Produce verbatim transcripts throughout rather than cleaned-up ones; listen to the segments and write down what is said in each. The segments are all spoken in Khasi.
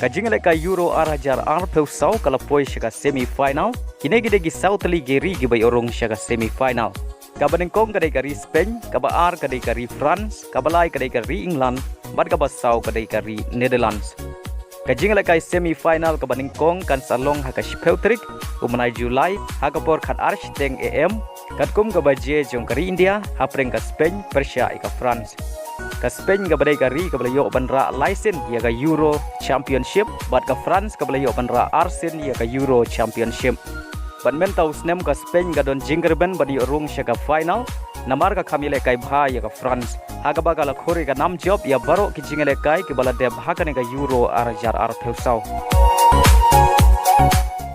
Ka jingïalehkai Euro ar hajar arphew saw ka la poi sha ka semi final. Kine ki dei ki saw tylli ki ri kiba ïoh rung sha ka semi final. Kaba nyngkong ka dei ka ri Spain, kaba ar ka dei ka ri France, kaba lai ka dei ka ri England, bad kaba saw ka dei ka ri Netherlands. Ka jingïalehkai semi final kaba nyngkong kan sa long ha ka shiphew tarik u bnai July, ha ka por khatar shiteng A M, katkum ka baje jong ka ri India, hapdeng ka Spain pyrshah ïa ka France. Ka Spain kaba dei ka ri kaba la ïoh ban rah lai sien ïa ka Euro Championship, bad ka France kaba la ïoh ban rah ar sien ïa ka Euro Championship. Bad mynta u snem ka Spain ka don jingkyrmen ban ïoh rung sha ka final, namar ka kham ïalehkai bha ïa ka France, ha kaba ka la khur ïa ka nam jop ïa baroh ki jingïalehkai kiba la dep ha kane ka Euro ar hajar arphew saw.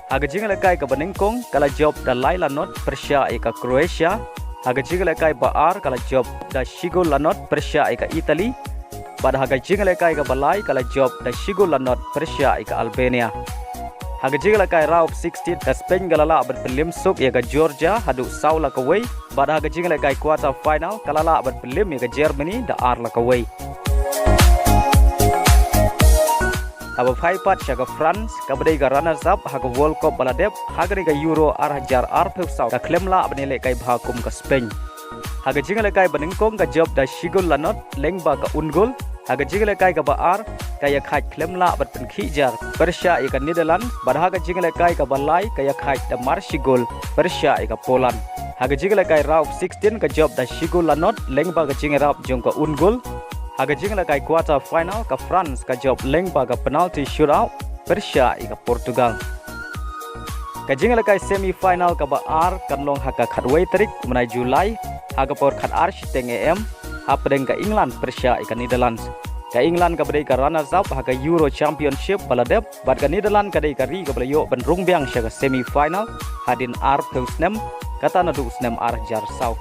Ha ka jingïalehkai kaba nyngkong ka la jop da lai la not pyrshah ïa ka Croatia. Ha ka jingïalehkai ba ar ka la jop da shi gol la not pyrshah ïa ka Italy. Bad ha ka jingïalehkai kaba lai ka la jop da shi gol la not pyrshah ïa ka Albania. Ha ka jingïalehkai round of sixteen ka Spain ka la lah ban pynlem suk ïa ka Georgia haduh saw la kawei. Bad ha ka jingïalehkai quarter final ka la lah ban pynlem ïa ka Germany da ar la kawei. Haba phai pat sha ka France, kaba dei ka runners up ha ka World Cup ba la dep ha kane ka Euro ar hajar arphew saw, ka khlem lah ban ïalehkai bha kum ka Spain. Ha ka jingïalehkai ba nyngkong ka jop da shi gol la not lyngba ka own goal. Ha ka jingïalehkai kaba ar ka ïakhaid khlem lah ban pynkhih jar pyrshah ïa ka Netherlands, bad ha ka jingïalehkai kaba lai ka ïakhaid da mar shi gol pyrshah ïa ka Poland. Ha ka jingïalehkai round of sixteen ka jop da shi gol la not lyngba ka jingïarap jong ka own goal. Ha ka jingïalehkai quarter final ka France ka jop lyngba ka penalty shootout pyrshah ïa ka Portugal. Ka jingïalehkai semi final kaba ar kan long ha ka khatwei tarik u bnai July, ha ka por khatar shiteng A M, hapdeng ka England pyrshah ïa ka Netherlands. Ka England kaba dei ka runners up ha ka Euro Championship ba la dep, bad ka Netherlands ka dei ka ri kaba la ïoh ban rung biang sha ka semi final hadien arphew snem, kata naduh u snem ar hajar saw.